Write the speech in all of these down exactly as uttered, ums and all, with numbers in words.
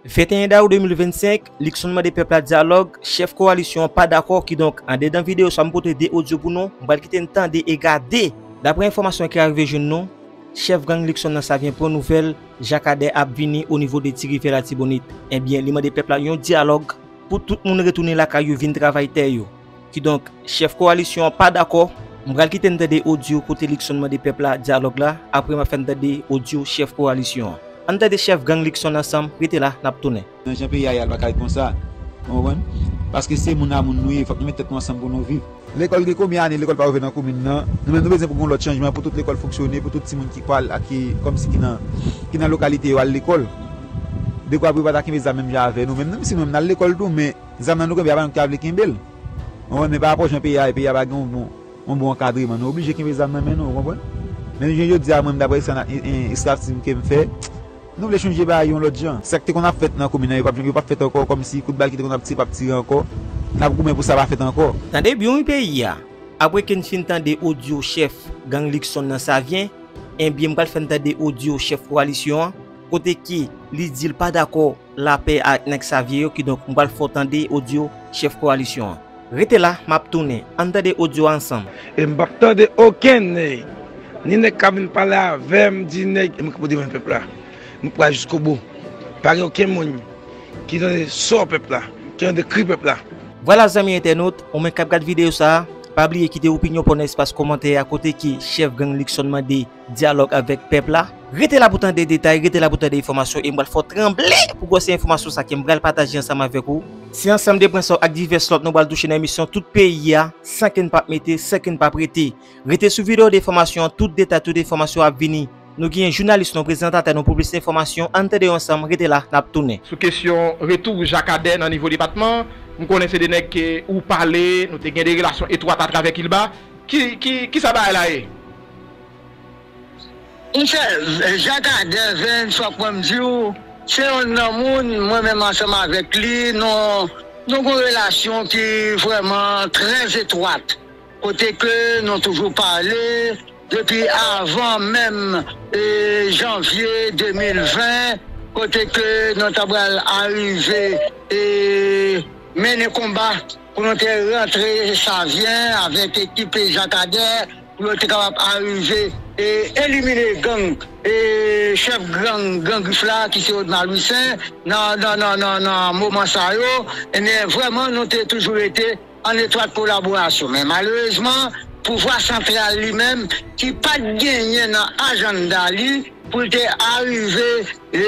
Venteyen dawou de mil vennsenk, Luckson mande pèp la dyalòg, chèf kowalisyon an pa dakò, kidonk, andedan videyo sa a m pote de odyo pou nou, m pral kite n tande e gade. Daprè enfòmasyon ki arive jwenn nou, chèf gang Luckson nan Savyen pran nouvèl, Jakadè ap vini o nivo de Ti Rivyè Latibonit. Ebyen, li mande pèp la yon dyalòg pou tout moun retounen lakay yo vin travay tè yo. Kidonk, chèf kowalisyon an pa dakò. M pral kite n tande odyo kote Luckson mande pèp la dyalòg la, apre m ap fè n tande odyo chèf kowalisyon an. Ann tande chèf gang Luckson ansanm, rete la, n ap tounen. Nan jan peyi a ye a, l pa ka ret konsa. Ou konprann? Paske se moun a moun nou ye, fòk nou met tèt nou ansanm pou nou viv. Lekòl gen konbyen ane lekòl pa ouvè nan komin nan? Nou menm nou bezwen pou gen yon lòt chanjman, pou tout lekòl fonksyone, pou tout timoun ki pral ak ki, kòmsi ki nan, ki nan lokalite yo al lekòl. Dekwa pou yo pa ta kenbe zam menm jan avè nou menm. Nou menm si nou menm n al lekòl tou, men zam nan nou kenbe a pa nou ki ta vle kenbe l. Ou konprann? Men pa rapò jan peyi a ye, peyi a pa gen yon bon, yon bon ankadreman. Nou oblije kenbe zam nan men nou, ou konprann? Men jounen jodi a, mwen, daprè sa, e, e, estrateji ke m fè, nou vle chanje bagay yon lòt jan. Sa k te konn ap fèt nan komin nan, yo p ap, yo p ap fèt ankò, kòmsi kout bal ki te konn ap tire, p ap tire ankò. N ap goumen pou sa pa fèt ankò. Tande byen wi peyi a. Apre ke n fin tande odyo chèf gang Luckson nan Savyen, ebyen, m pral fè n tande odyo chèf kowalisyon an, kote ke li di l pa dakò lapè ak nèg Savyen yo, kidonk, m pral fè w tande odyo chèf kowalisyon an. Rete la, m ap tounen. Ann tande odyo a ansanm. E m p ap tande okenn nèg, ni nèg k ap vin pale avè m, di nèg, e mwen k ap defann pèp la. M pral jiskobou. Pa gen okenn moun ki tande sò pèp la, ki tande kri pèp la. Vwala zanmi entènot, ou menm k ap gad videyo sa a, pa bliye kite opinyon pa w nan espas kòmantè a kote ke chèf gang Luckson mande dyalòg avèk pèp la. Rete la pou tande detay, rete la pou tande enfòmasyon e m pral fè w tranble pou gwosè enfòmasyon sa ke m pral pataje ansanm avèk ou. Se ansanm de pwen sa yo ak divès lòt nou pral touche nan emisyon Tout Peyi a, san ke n p ap mete, san ke n p ap rete. Rete sou videyo de enfòmasyon an, tout detay, tout enfòmasyon ap vini. Nou genyen jounalis nou, prezantatè nou pou plis enfòmasyon. Ann tande yo ansanm, rete la, n ap tounen. Sou kesyon retou Jakadè nan nivo depatman, m konnen se de nèg ke ou pale, nou te gen de relasyon etwat atravè Kilba. Ki, ki, kisa bagay la ye? Monchè, Jakadè Vens, fòk mwen m di w, se yonn nan moun, mwen menm ansanm avèk li, nou, nou gen yon relasyon ki vrèman trè etwat. Kote ke nou toujou pale depi avan menm, e, janvye de mil ven, kote ke nou ta pral arive, e, mennen konba pou nou te rantre Savyen avèk ekip Jakadè, pou yo te kapab arive, e, elimine gang, e, chèf gang, gang Grif la, ki se Odma Louissaint, nan, nan, nan, nan, nan moman sa yo, ebyen, vrèman, nou te toujou rete an etwat kolaborasyon. Men malerezman, pouvwa santral li menm, ki pa t genyen nan ajanda li pou l te arive, e,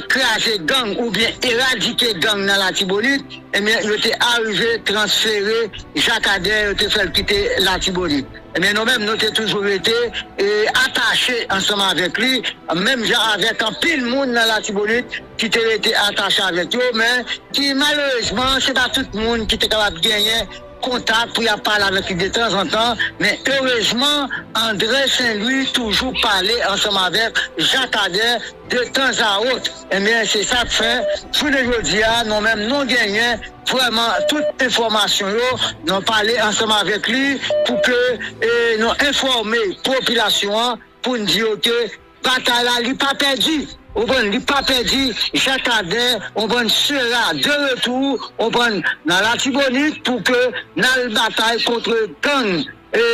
kraze gang oubyen eradike gang nan Latibonit, ebyen, yo te arive transfere Jakadè, yo te fè l kite Latibonit. Ebyen, nou menm, nou te toujou rete, e, atache ansanm avèk li, menm jan avèk anpil moun nan Latibonit ki te rete atache avèk yo, men ki malerezman, se pa tout moun ki te kapab genyen kontak pou y ap pale avèk li detanzantan, men erezman, André Saint-Louis toujou pale ansanm avèk Jakadè detanzawot. Ebyen, se sa k fè, jounen jodi a, nou menm, nou genyen vrèman tout enfòmasyon yo, nou pale ansanm avèk li pou ke, e, nou enfòme popilasyon an, pou n di yo ke batay la, li pa pèdi. Ou konprann, li pa pèdi. Jakadè, ou konprann, sera de retour, ou konprann, nan Latibonit pou ke n al batay kont gang, e,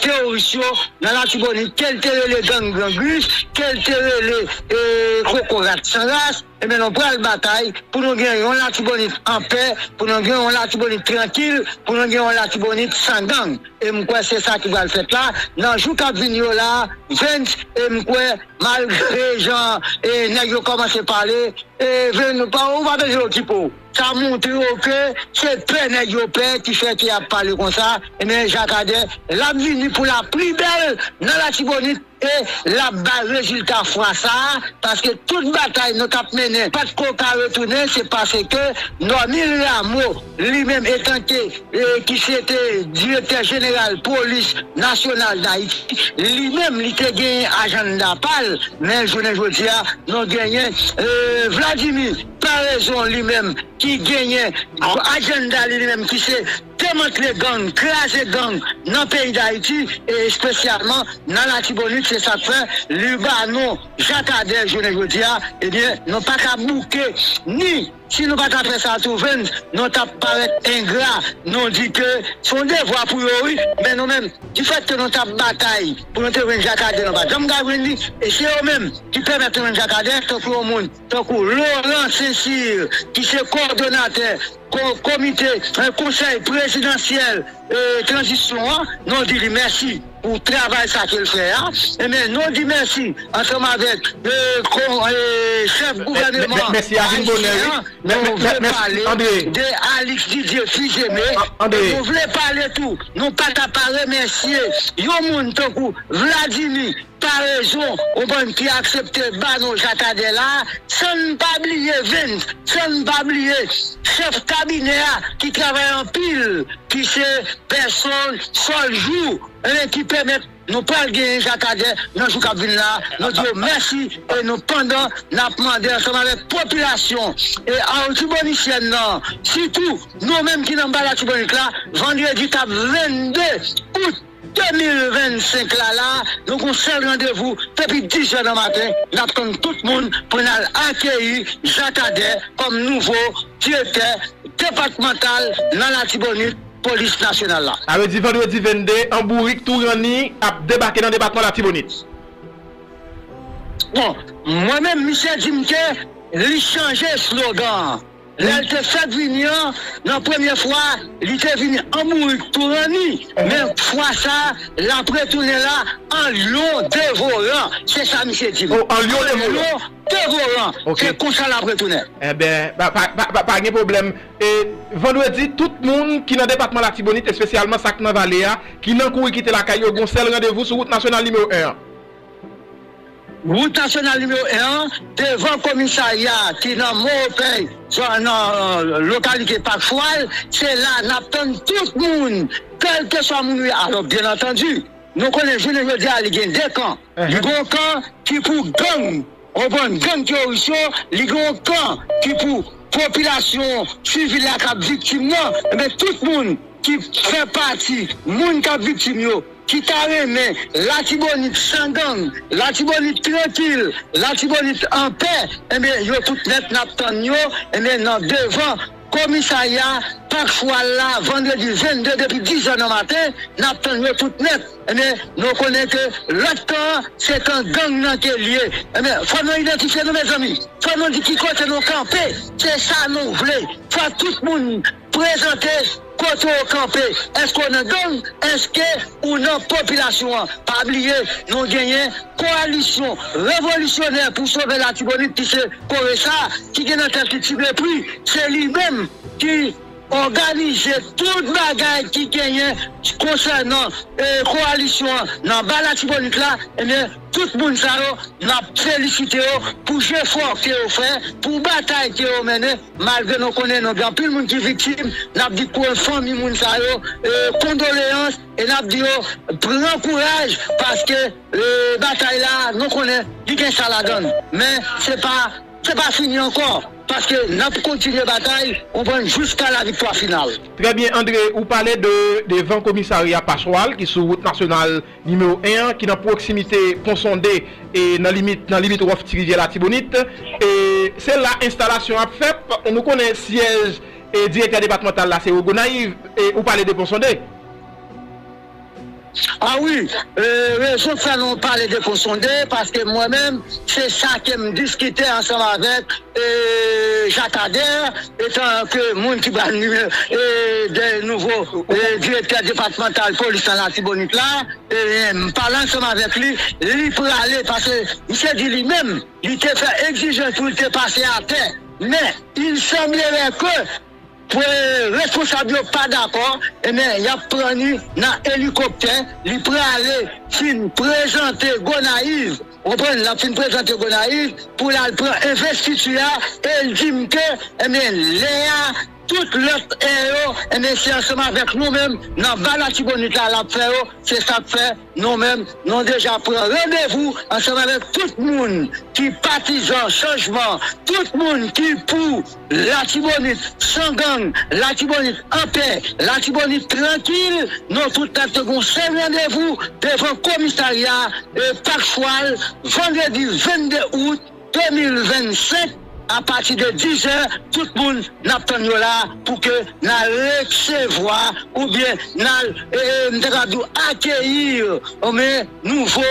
teworis yo nan Latibonit, ke l te rele gang Gran Gris, ke l te rele, e, kokorat san ras, ebyen, nou pral batay pou nou gen yon Latibonit anpè, pou nou gen yon Latibonit trankil, pou nou gen yon Latibonit san gang. E m kwè se sa ki pral fèt la, nan jou k ap vini yo la, Vens, e m kwè, malgre jan, e, nèg yo kòmanse pale, e, Vens, ou pa, ou pa bezwen okipe w. Sa montre w ke se pè nèg yo pè ki fè ke y ap pale konsa. Ebyen, Jakadè, l ap vini pou la pli bèl nan Latibonit. E l ap bay rezilta fwa sa a, paske tout batay nou t ap mennen pa t ko ka retounen, se paske Normil Rameau, li menm etanke, e, ki se te direktè jeneral polis nasyonal Dayiti, li menm li te genyen ajanda pa l, men jounen jodi a, nou genyen, e, Vladimir Paraison li menm ki genyen ajanda li, li menm ki se demantle gang, kraze gang nan peyi Dayiti, e espesyalman nan Latibonit. Se sa k fè li ba nou Jakadè jounen jodi a, ebyen, nou pa ka bouke ni si nou pa ta fè sa tou, Vens, nou t ap parèt engra. Nou di ke se yon devwa pou yo, wi, men nou menm, difèt ke nou t ap batay pou nou te jwenn Jakadè, nou pa t janm ka jwenn li, e se yo menm ki pèmèt nou jwenn Jakadè, tankou yon moun, tankou Laurent Saint-Cyr, ki se kowòdonatè ko-, komite, eh, konsèy prezidansyèl, eh, tranzisyon an, nou di li mèsi pou travay sa ke l fè a. Ebyen, nou di mèsi ansanm avèk, eh, kon-, eh, chèf gouvènman ayisyen an. Nou vle pale de Alix Didier Fils-Aimé. E nou vle pale tou, nou pa ta pa remèsye yon moun tankou Vladimir Paraison, ou konprann, ki aksepte ba nou Jakadè la, san n pa bliye Vens, san n pa bliye chèf kabinè a ki travay anpil, ki se pèsonn Sol Jou, eh, ki pèmèt nou pral genyen Jakadè nan jou k ap vin la. Nou di yo mèsi e nou pandan n ap mande ansanm avèk popilasyon e Latibonisyèn nan, sitou nou menm ki nan anba Latibonit la, vandredi t ap vennde out de mil vennsenk la, la, nou gon sèl randevou depi dis è nan maten, n ap tann tout moun pou n al akeyi Jakadè kòm nouvo direktè depatmantal nan Latibonit, polis nasyonal la. Sa vle di vandredi vennde an bourik tou ranni ap debake nan depatman Latibonit. Bon, mwen menm, misye di m ke li chanje slogan an. Lè l te fèk vini an, nan premye fwa, li te vini an bourik tou ranni. Men fwa sa, l ap retounen la an lyon devoran. Se sa misye di m. Oh, an lyon devoran. An lyon devoran. Ok. Se konsa l ap retounen. Enben, pa, pa, pa, pa, pa gen pwoblèm. E vandredi, tout moun ki nan depatman Latibonit, espesyalman sa k nan vale a, ki nan kouri kite lakay yo, gon sèl randevou sou wout nasyonal nimewo en an. Wout nasyonal nimewo en an, devan komisarya ki nan Mowopèy, zòn nan, euh, lokalite Pak Chwal, se la n ap tann tout moun, kèlkeswa moun ou ye. Alò, byen antandi, nou konnen jounen jodi a, li gen de kan. Li gen yon kan ki pou gang, ou konprann, gang teworis yo, li gen yon kan ki pou popilasyon sivil la k ap viktim nan. Enben, tout moun ki fè pati moun k ap viktim yo, ki ta renmen Latibonit san gang, Latibonit trankil, Latibonit anpè, enben, yo tout nèt n ap tann yo, enben, nan devan komisarya Pak Chwal la, vandredi vennde, depi dis è nan maten, n ap tann yo tout nèt. Enben, nou konnen ke lòt kan an, se kan gang nan ke l ye. Enben, fò nou idantifye nou, mezanmi. Fò nou di ki kote nou kanpe. Se sa nou vle. Fò tout moun prezante kote w kanpe. Èske w nan gang? Èske ou nan popilasyon an? Pa bliye, nou genyen Kowalisyon Revolisyonè pou Sove Latibonit, ki se Koresa, ki gen nan tèt li Ti Mepri. Se li menm ki òganize tout bagay ki genyen konsènan, eh, kowalisyon an nan ba Latibonit la. Ebyen, tout moun sa yo, n ap felisite yo pou jefò ke yo fè, pou batay ke yo mennen, malgre nou konnen nou gen anpil moun ki viktim. N ap di kou fanmi moun sa yo, eh, kondoleyans, e n ap di yo pran kouraj, paske, eh, batay la, nou konnen li gen sa ladan l. Men se pa, se pa fini ankò, paske n ap kontinye batay, ou konprann, jiska laviktwa final. Trè byen, André, ou pale de, devan komisarya Pak Chwal ki sou wout nasyonal nimewo en an, ki nan pwoksimite Pon Sonde e nan limit, nan limit wòf Ti Rivyè Latibonit. E se la enstalasyon ap fèt. Nou konnen syèj e direktè depatmantal la se Gonayiv, e ou pale de Pon Sonde. A wi, e, rezon k fè nou pale de Pon Sonde, paske mwen menm, se sa ke m diskite ansanm avèk, e, Jakadè, etan ke moun ki pral nime, e, de nouvo, e, direktè depatmantal polis nan Latibonit la, e, m pale ansanm avèk li, li prale, paske misye di li menm, li te fè egzijans pou l te pase atè, men il semblerait que pou responsab yo pa dakò, ebyen, y ap pran li nan elikoptè, li prale fin prezante Gonayiv, ou konprann, l ap fin prezante Gonayiv pou l al pran envestiti a, e l di m ke, ebyen, lè a, tout lòt è yo, ebyen, se ansanm avèk nou menm, nan ba Latibonit la, l ap fè yo. Se sa k fè, nou menm, nou deja pran randevou ansanm avèk tout moun ki patizan chanjman, tout moun ki pou Latibonit san gang, Latibonit anpè, Latibonit trankil. Nou tout la te gon sèl randevou devan komisarya, e, Pak Chwal, vandredi vennde out de mil vennsenk, apati de diz è, tout moun n ap tann yo la pou ke n al resevwa oubyen n al, e, e, m ta ka di w, akeyi, oubyen nouvo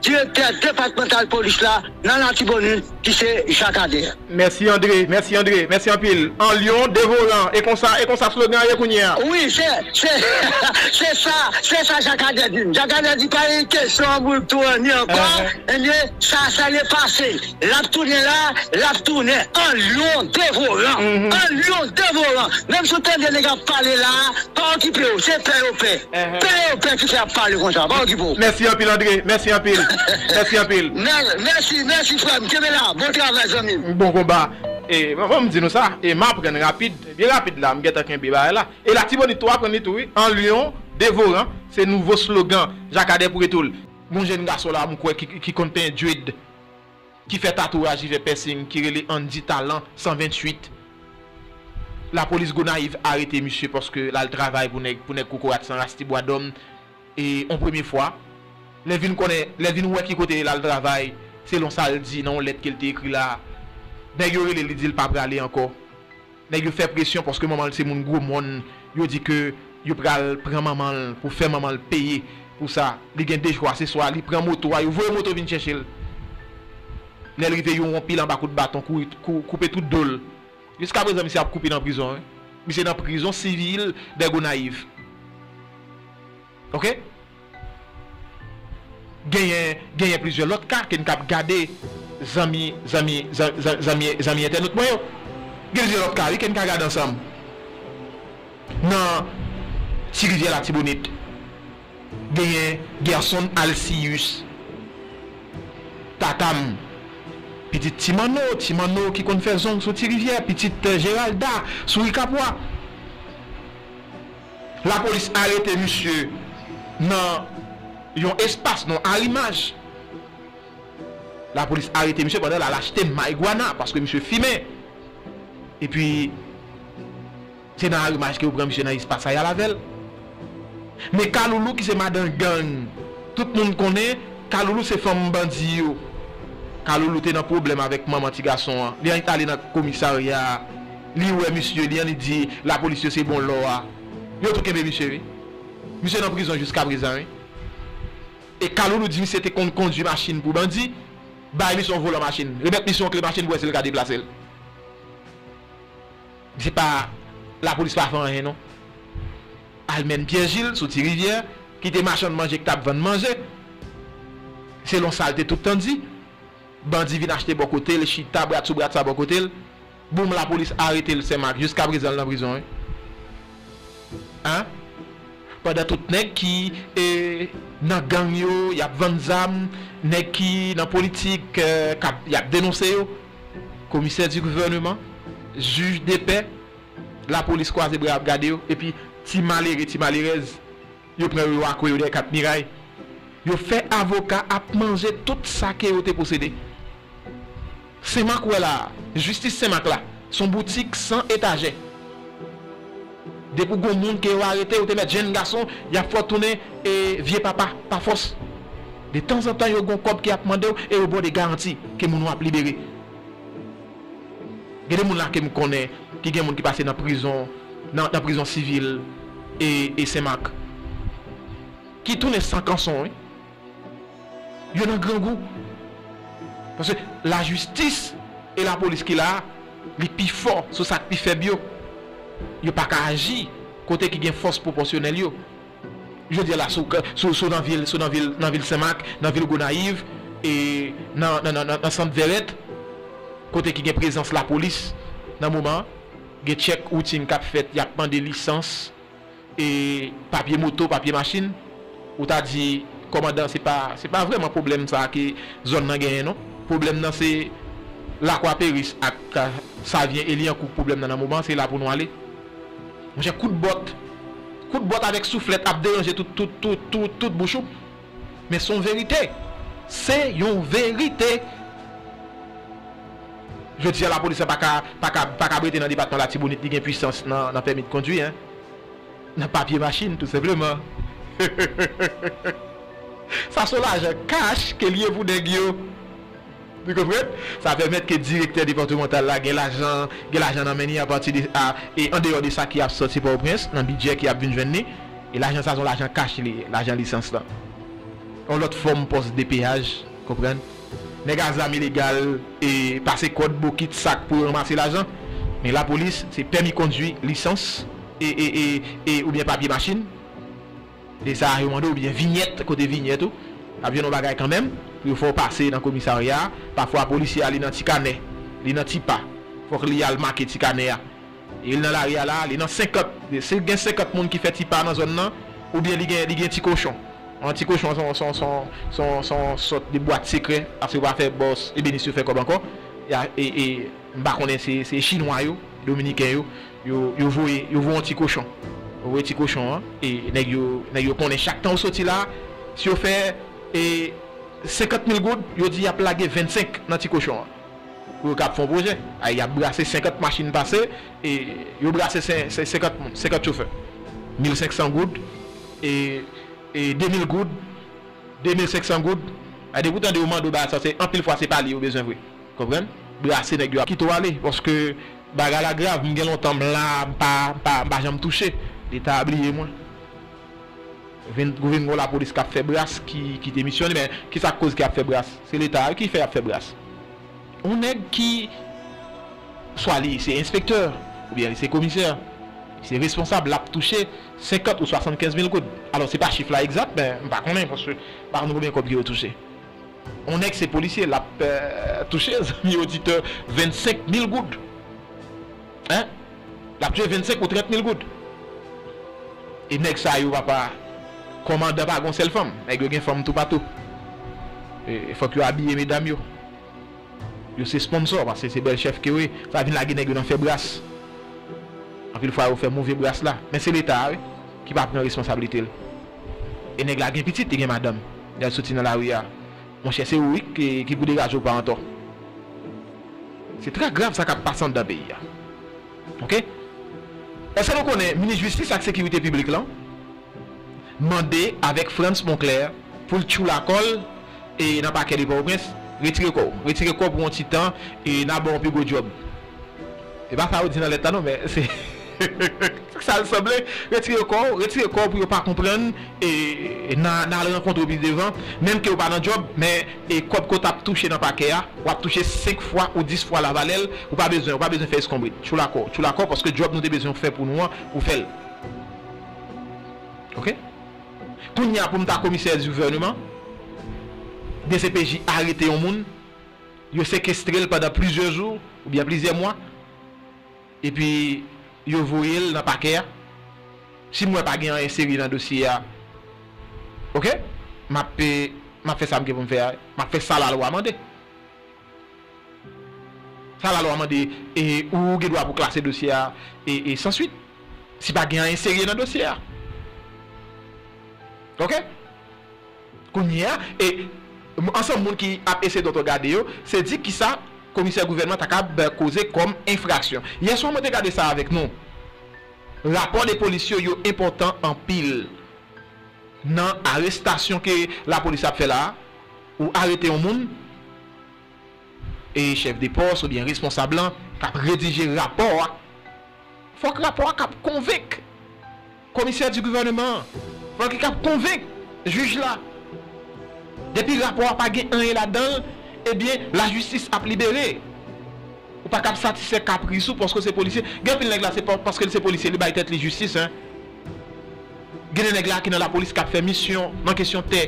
direktè depatmantal polis la nan Latibonit, ki se Jacques Ader. Mèsi André, mèsi André, mèsi anpil. An lyon devoran, e konsa, e konsa slogan an ye kounye a. Wi, se, se, se sa, se sa Jacques Ader di. Jacques Ader di pa gen kesyon pou l tou anni ankò. Ebyen, sa, sa le pase. L ap tounen la, l ap tounen an lyon devoran. An lyon devoran. Menm si w tande nèg ap pale la, pa okipe w, se pè yo pè. Pè yo pè ki fè ap pale konsa, pa okipe w. Mèsi anpil, André. Mèsi anpil. Mèsi anpil. Mè-, mèsi, mèsi, frè m. Kenbe la. Bon travay, zanmi m. Bon konba. E, bon, fò m di nou sa. E, m aprann rapid. Byen rapid la, m gentan kenbe bagay la. E Latibonit tou aprann li tou, wi. An lyon devoran, se nouvo slogan Jacques Ader pou retou l. Gon jèn gason la, m kwè, ki, ki konn penyen dread, ki fè tatouaj, ki fè pèsing, ki rele Andy Talent san venntuit. Lapolis Gonayiv arete misye paske l al travay pou nèg, pou nèg kokorat san ras ti bwa dòm. E yon premye fwa, lè vin konnen, lè vin wè ki kote l al travay, selon sa l di nan yon lèt ke l te ekri la, nèg yo rele l, li di l pa prale ankò. Nèg yo fè presyon paske manman l se moun Gwomòn. Yo di ke yo pral pran manman l pou fè manman l peye pou sa. Li gen de chwa, se swa li pran moto a, yo voye moto vin chèche l. Lè l rive, yo wonp li anba kout baton, kou-, kou-, koupe tout do l. Jiskaprezan, misye ap koupe nan prizon, wi. Misye nan prizon sivil dè Gonayiv. Oke? Genyen, genyen plizyè lòt ka ke n k ap gade, zanmi, zanmi, zan-, zan-, zanmi, zanmi entènot mwen yo. Gen plizyè lòt ka, wi, ke n ka gade ansanm. Nan Ti Rivyè Latibonit, genyen Gerson Alcius, Tatam, pitit Ti Manno, Ti Manno ki konn fè zong sou Ti Rivyè, pitit, eh, Geralda sou Ri Kapwa. Lapolis arete misye nan yon espas, nan Arimaj. Lapolis arete misye pandan l al achte marigwana, paske misye fimen. Epi, se nan Arimaj ke yo pran misye nan espas la, y al avè l. Men Kaloulou ki se madan gang, tout moun konnen Kaloulou se fanm bandi yo. Kaloulou te nan pwoblèm avèk manman ti gason an. Li annik ale nan komisarya a, li wè misye, li annik di lapolis yo se bon lò a. Yo tou kenbe misye, wi. Misye nan prizon jiskaprezan, wi. E Kaloulou di misye te konn kondui machin pou bandi, bay misye yon volan machin, remèt misye yon kle machin pou wè si l ka deplase l. Se pa, lapolis pa fè anyen, non. Almèn Pyè Jil, sou Ti Rivyè, ki te machann manje, ki t ap vann manje, selon sa l te tout tan di, bandi vin achte bò kote l, chita brat sou brat sa bò kote l. Boum, lapolis arete l Senmak. Jiskaprezan, l nan prizon, wi. Hein? Pandan tout nèg ki, e, nan gang yo, y ap vann zam, nèg ki nan politik, e, k ap, y ap denonse yo, komisè di gouvèneman, jij de pè, lapolis kwaze bra ap gade yo, epi ti malere, ti malerèz, yo pran yo, yo akwe yo dèyè kat miray. Yo fè avoka ap manje tout sa ke yo te posede. Senmak ou wè la a, jistis Senmak la, se yon boutik san etajè. Depi w gon moun ke yo arete, yo te mèt jèn gason, y ap fè w tounen, e, vye papa, pa fòs. De tanzantan, yo gon kòb ke y ap mande w e yo ba w de garanti ke moun ou ap libere. Gen de moun la ke m konnen, ki gen moun ki pase nan prizon, nan, nan prizon sivil e, e Senmak, ki tounen san kanson, wi. Yo nan grangou. Paske lajistis e lapolis ki la a, li pi fò sou sa k pi fèb yo. Yo pa ka aji kote ki gen fòs pwopòsyonèl yo. Jodi a la, si w, si w, si w nan vil, si w nan vil, nan vil Senmak, nan vil Gonayiv, e nan, nan, nan, nan, nan sant Vèrèt, kote ki gen prezans lapolis nan moman an, gen tchèk woutin k ap fèt, y ap mande lisans, e papye moto, papye machin, ou ta di, kòmandan, se pa, se pa vrèman pwoblèm sa a ke zòn nan genyen, non. Pwoblèm nan se Lakwa Peris ak, a, Savyen e Lyankou k pwoblèm nan nan moman an, se la pou nou ale. Monchè, kout bòt, kout bòt avèk souflèt ap deranje tout, tout, tout, tout, tout bouch ou. Men se yon verite. Se yon verite. Jodi a, lapolis la pa ka, pa ka, pa ka rete nan depatman Latibonit, li gen pwisans nan, nan pèmi de kondwi, en. Nan papye machin, tou senpleman. Sa se yon lajan kach ke l ye pou nèg yo. Ou konprann? Sa pèmèt ke direktè depatmantal la gen lajan, gen lajan nan men li apati de, a, e andeyò de sa ki ap sòti Pòtoprens, nan bidjè ki ap vin jwenn li. E lajan sa se yon lajan kach li ye, lajan lisans lan. Yon lòt fòm pòs de peyaj, konprann? Nèg a zam ilegal e pase kòd, bokit, sak pou yo ranmase lajan. Men lapolis, se pèmi kondwi, lisans, e, e, e, e, oubyen papye machin. E sa yo mande w, oubyen vinyèt, kote vinyèt ou. Ap jwenn yon bagay kanmenm, pou yo fè w pase nan komisarya a. Pafwa polisye a, li nan ti kanè, li nan ti pa. Fòk li al make ti kanè a. E li nan lari a la, li nan senkant. Si gen senkant moun ki fè ti pa nan zòn nan, oubyen li gen, li gen ti kochon. Yon ti kochon se yon, se yon, se yon, se yon, se yon sòt de bwat sekrè, paske yo pa fè bòs ebenis yo fè kòb ankò. E, e, e, m pa konnen se, se chinwa yo, dominiken yo, yo, yo voye, yo voye yon ti kochon. Yo voye ti kochon an, e nèg yo, nèg yo konnen chak tan ou soti la, si yo fè, e, senkant mil goud, yo di y ap lage vennsenk nan ti kochon an. Pou yo kab fè yon pwojè. A, y ap brase senkant machin pase, e yo brase sen-, sen-, senkant moun, senkant chofè. Mil senk san goud, e, e de mil goud, de mil senk san goud. A, depi w tande yo mande w bagay sa, se anpil fwa se pa li yo bezwen vre. Konprann? Brase nèg yo ap kite w ale, paske bagay la grav, m gen lontan m la, m pa, m pa, m pa janm touche. Leta a bliye mwen. Vin, vin gon lapolis k ap fè bras ki, ki demisyone, men ki sa k koz ki ap fè bras? Se Leta a wi ki fè y ap fè bras. Yon nèg ki, swa li se enspektè, oubyen li se komisè, li se responsab, l ap touche senkant ou swasannkenz mil goud. Alò, se pa chif la egzat, men m pa konnen, paske m pa konn konbyen kòb ke yo touche. Yon nèg se polisye, l ap, euh, touche, zanmi oditè, vennsenk mil goud. Hein? L ap touche vennsenk ou trant mil goud. E nèg sa yo, papa, kòmandan pa gon sèl fanm. Nèg yo gen fanm toupatou. E, e fòk yo abiye medam yo. Yo se sponsò, paske se bèl chèf ke yo ye. Sa vin lage nèg yo nan fè bras. Anpil fwa, yo fè move bras la. Men se Leta a, wi, ki pa pran responsablite l. E nèg la gen pitit, li gen madanm. Li al soti nan lari a. Monchè, se ou wi ki, ki pou degaje w pa antò. Se trè grav sa k ap pase anndan peyi a. Oke? Èske nou konnen minis jistis ak sekirite piblik lan mande avèk Frantz Monclair pou l tchoula kò l e nan pakè de Pòtoprens, retire kò w. Retire kò w pou yon ti tan e n a ba w yon pi gwo djòb. E pa sa yo di nan lèt la non, men se sa l sanble. Retire kò w, retire kò w pou yo pa konprann e n a, n a al rankontre w pi devan. Menm ke w pa nan djòb, men e kòb ke w t ap touche nan pakè a, w ap touche senk fwa ou dis fwa lavalè l, ou pa bezwen, ou pa bezwen fè eskonbrit. Tchoula kò w, tchoula kò w, paske djòb nou te bezwen w fè pou nou an, ou fè l. Oke? Kounye a, pou m ta komisè di gouvèneman, D C P J arete yon moun, yo sekestre l pandan plizyè jou oubyen plizyè mwa, epi yo voye l nan pakè a. Si m wè pa gen anyen serye nan dosye a, oke, m ap, m ap fè sa m gen pou m fè a, m ap fè sa lalwa mande. Sa lalwa mande, e, ou gen dwa pou klase dosye a, e, e, san swit. Si pa gen anyen serye nan dosye a. Oke? Kounye a, e, ansanm moun ki ap eseye dòtò gade yo, se di kisa komisè gouvènman ta kab koze kòm enfraksyon. Yè swa mwen te gade sa avèk nou. Rapò de polis yo, yo enpòtan anpil nan arestasyon ke lapolis ap fè la a. Ou arete yon moun, e chèf de pòs oubyen responsab lan k ap redije rapò a, fòk rapò a kab konvenk komisè di gouvèneman an, fòk li kab konvenk jij la. Depi rapò a pa gen anyen ladan l, ebyen, lajistis ap libere. Ou pa kab satisfè kapris ou paske w se polisye. Gen anpil nèg la, se pa, paske l se polisye, li bay tèt li jistis, en. Gen de nèg la ki nan lapolis k ap fè misyon nan kesyon tè.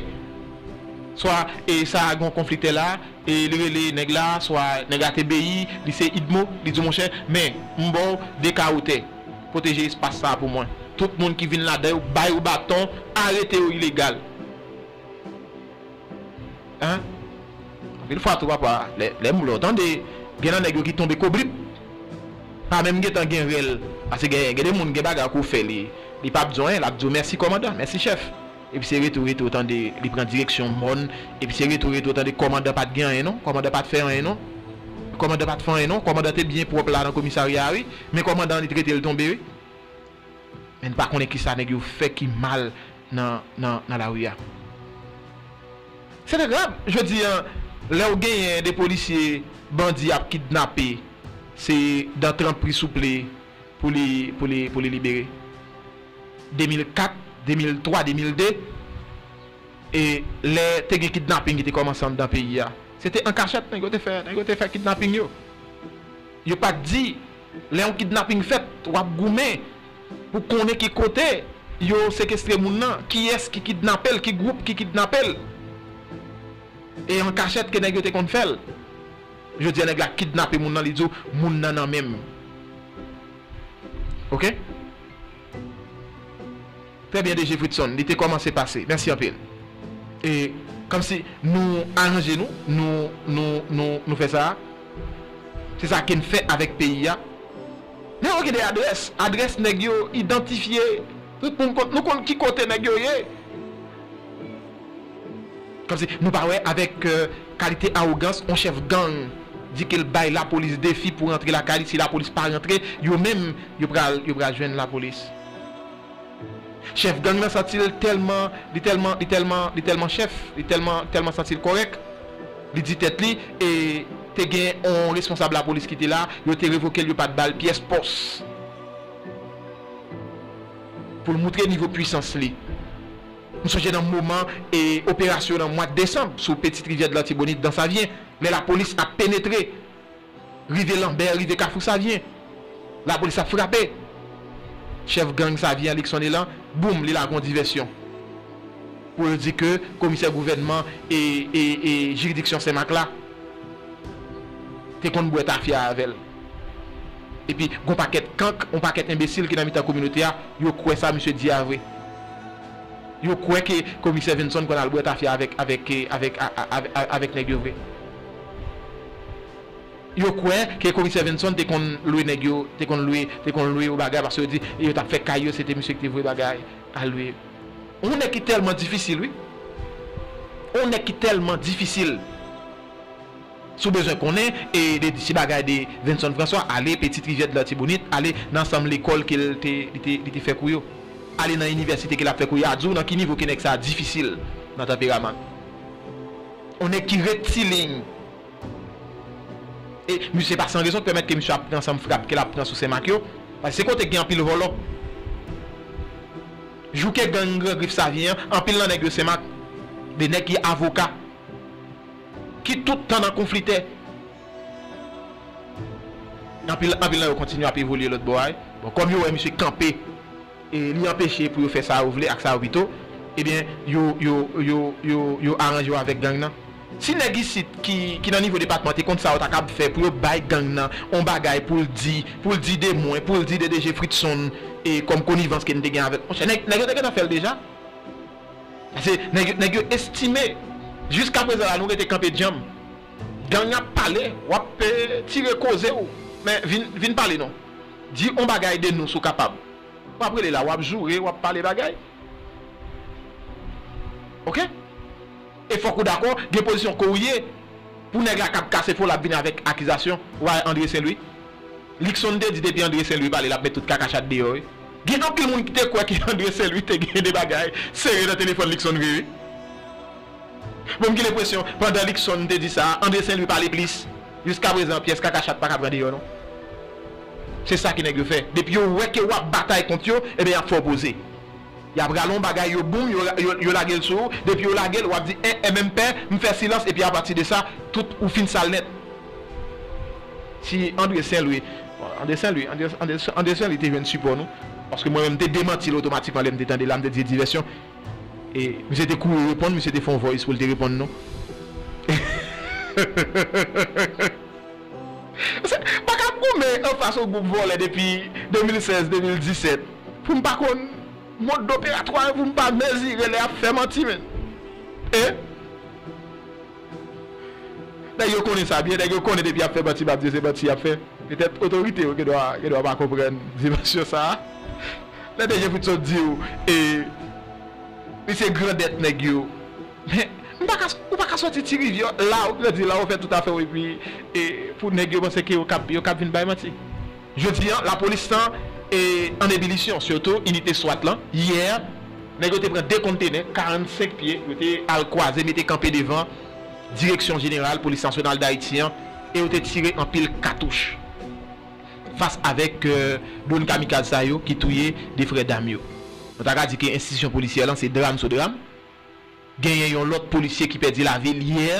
Swa, e sa gen yon konfli tè la, e li rele nèg la, swa nèg la te beyi, li se idmo, li di, monchè, men, m ba w de kawo tè. Pwoteje espas sa a pou mwen. Tout moun ki vin ladan yo, ba yo baton, arete yo ilegal. Hein? Anpil fwa tou, papa, lè, lè m, lè w tande, gen nan nèg yo ki tonbe kobrib. Pa menm gentan gen rèl. Paske gen, gen de moun gen bagay ke w fè li, li p ap di w anyen, l ap di w mèsi kòmandan, mèsi chèf. Epi se rete w rete w tande li pran direksyon mòn, epi se rete w rete w tande kòmandan pa t gen anyen non, kòmandan pa t fè anyen non. Kòmandan pa t fè anyen non, kòmandan te byen pwòp la nan komisarya a wi, men kòmandan an li t rete l tonbe wi. Men n pa konnen kisa nèg yo fè ki mal nan, nan, nan lari a. Se trè grav. Jodi a, lè w genyen de polisye bandi ap kidnape, se dan tranp pri souple pou li, pou li, pou li libere. De mil kat, de mil twa, de mil de, e lè te gen kidnaping ki te kòmanse anndan peyi a, se te an kachèt nèg yo te fè, nèg yo te fè kidnaping yo. Yo pa t di, lè yon kidnaping fèt, w ap goumen pou konnen ki kote yo sekestre moun nan, kiyès ki kidnape l, ki gwoup ki kidnape l. E an kachèt ke nèg yo te konn fè l. Jodi a, nèg la kidnape moun nan, li di w, moun nan nan men m. Oke? Trè byen, D G Fritson, li te kòmanse pase. Mèsi anpil. E, kòmsi nou aranje nou, nou, nou, nou, nou fè sa. Se sa ke n fè avèk peyi a. Men yo gen de adrès. Adrès nèg yo idantifye. Tout moun konn, nou konn ki kote nèg yo ye. Kòmsi nou pa wè avèk, euh, kalite awogans, yon chèf gang di ke l bay lapolis defi pou rantre lakay li, si lapolis pa rantre, yo menm, yo pral, yo pral jwenn lapolis. Chèf gang nan santi l tèlman, li tèlman, li tèlman, li tèlman chèf, li tèlman, tèlman santi l kòrèk. Li di tèt li, e te gen yon responsab lapolis ki te la, yo te revoke l, yo pa t ba l pyès pòs. Pou l moutre nivo pwisans li. M sonje nan moman, e, operasyon nan mwa desanm sou Petite Rivière de l'Artibonite dan Savyen, lè lapolis ap penetre, rive Lanbè, rive Kafou Savyen. Lapolis ap frape. Chèf gang Savyen an, Luckson Elan, boum, li lage yon divèsyon. Pou l di ke komisè gouvènman e, e, e jiridiksyon Senmak la te konn bwè tafya avè l. Epi, gon pakèt kank, yon pakèt enbesil ki nan mitan kominote a, yo kwè sa misye di a vre. Yo kwè ke komisè Vinson konn al bwè tafya avèk, avèk, avèk, a, a, avèk, avèk nèg yo vre. Yo kwè ke komisè Vinson te konn lwe nèg yo, te konn lwe, te konn lwe yo bagay, paske yo di, yo t ap fè kay yo, se te misye ki te voye bagay al lwe. Yon nèg ki tèlman difisil, wi. Yon nèg ki tèlman difisil. Si w bezwen konnen, e de, si bagay de Vinson François, ale Petite Rivière de l'Artibonite, ale nan ansanm lekòl ke l te, li te, li te fè kou yo. Ale nan inivèsite ke l ap fè kou yo. A di w nan ki nivo ke nèg sa a difisil nan tanperaman. Yon nèg ki rektiliny. E misye pa san rezon k pèmèt ke misye ap pran ansanm frap ke l ap pran sou Senmak yo. Paske se kote k gen anpil vòlò. Jouke gang Gran Grif Savyen an, anpil nan nèg yo Senmak, de nèg ki avoka, ki tout tan nan konflitè. Anpil, anpil nan yo kontinye ap evolye lòt bò a. Bon, kòm yo wè misye kanpe, e li anpeche pou yo fè sa yo vle ak sa yo pito, ebyen, yo, yo, yo, yo, yo aranje yo avèk gang nan. Si nèg isit ki, ki nan nivo depatman te konn sa yo ta kab fè pou yo bay gang nan yon bagay pou l di, pou l di de mwen, pou l di de D G Fritson, e kòm konivans ke n te gen avè l. Monchè, nèg, nèg yo te gentan fè l deja. Paske nèg, nèg yo estime, jiskaprezan la, nou rete kanpe djanm. Gang ap pale, w ap, eh, tire koze w. Men vin, vin pale non. Di yon bagay de nou si w kapab. W ap rele la, w ap joure, w ap pale bagay. Oke? E fòk ou dakò, gen pozisyon ke w ye, pou nèg la k ap kase fò, l ap vin avèk akizasyon. Ou pa wè André Saint Louis? Luckson te di depi André Saint Louis pale, l ap met tout kakachat deyò, wi. Gen anpil moun ki te kwè ke André Saint Louis te gen de bagay serye nan telefòn Luckson vre, wi. Bon, m gen lenpresyon, pandan Luckson te di sa, André Saint Louis pale plis. Jiskaprezan, pyès kakachat pa ka pran deyò, non. Se sa ke nèg yo fè. Depi yo wè ke w ap batay kont yo, ebyen, y ap fè w poze. Y ap rale yon bagay, yo boum, yo, yo, yo lage l sou ou. Depi yo lage l, w ap di, en, en, men m pè, m fè silans, epi apati de sa, tout ou fin sal nèt. Si André Saint Louis, bon, André Saint Louis, André, André, André Saint Louis te jwenn sipò nou. Paske mwen menm, m te demanti l otomatikman lè m te tande la, m te di divèsyon. E misye te kouri reponn, misye te fè yon voice pou l te reponn nou. Se, pa ka goumen anfas yon gwoup vòlè depi de mil sèz, de mil disèt. Pou m pa konn mòd operatwa yo, pou m pa mezire lè y ap fè manti, men. E? Nèg yo konnen sa byen, nèg yo konnen depi y ap fè manti, m ap di se manti y ap fè. Petèt otorite yo gendwa, gendwa pa konprann dimansyon sa a. Lè D G Fritz sot di w, e, li se grandèt nèg yo. Men, m pa ka, ou pa ka sòti Ti Rivyè, la ou grandi, la ou fè tout afè w, epi, e, pou nèg yo panse ke yo kab, yo kab vin bay manti. Jodi a, lapolis lan, e, an ebilisyon, sitou inite swat lan. Yè, nèg yo te pran de kontenè, karannsenk pye, yo te al kwaze, mete kanpe devan Direksyon Jeneral Polis Nasyonal Dayiti an, e yo te tire anpil katouch fas avèk, e, dwòn kamikaz sa yo ki touye de frè dam yo. Nou ta ka di ke enstitisyon polisyè lan se dram sou dram. Genyen yon lòt polisye ki pèdi lavi l yè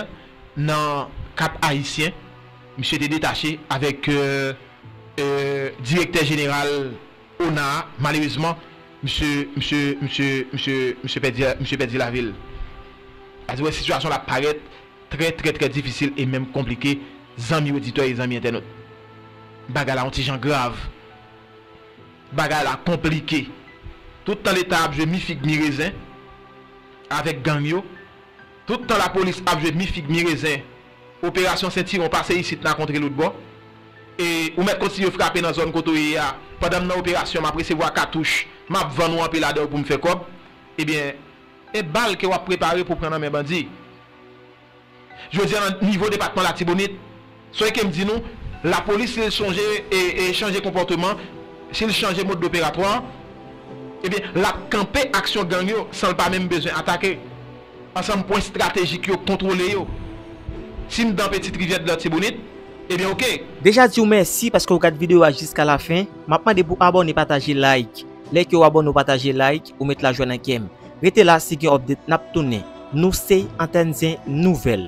nan Kap Ayisyen. Misye te detache avèk, e, e, direktè jeneral ona a. Malerezman, misye, misye, misye, misye, misye pèdi, misye pèdi lavi l. Sa di wè sitiyasyon la parèt trè, trè, trè difisil e menm konplike, zanmi oditè e zanmi entènot. Bagay la yon ti jan grav. Bagay la konplike. Tout tan Leta ap jwe mi fig mi rezen avèk gang yo, tout tan lapolis ap jwe mi fig mi rezen, operasyon sentiwon pase isit n a kontre lòt bò, e ou mèt kontinye frape nan zòn kote w ye a, pandan m nan operasyon, m ap resevwa katouch, m ap vann ou anpe ladan yo pou m fè kòb, ebyen, e bal ke w ap prepare pou pran nan men bandi. Jodi a, nan nivo depatman Latibonit, sonje ke m di nou, lapolis, si l sonje e, e chanje konpòteman, si l chanje mòd operatwa, ebyen, l ap kanpe aksyon gang yo san l pa menm bezwen atake. Ansanm pwen estratejik yo, kontwole yo. Si m dan Petite Rivière de Latibonite, ebyen, oke. Deja di w mèsi paske w gad videyo a jiska lafen. M ap mande pou abòne, pataje, like. Lè ke w abòne, w pataje, like, ou met lajwa nan kè m. Rete la, si gen update, n ap tounen. Nou se Antèn Zen Nouvèl.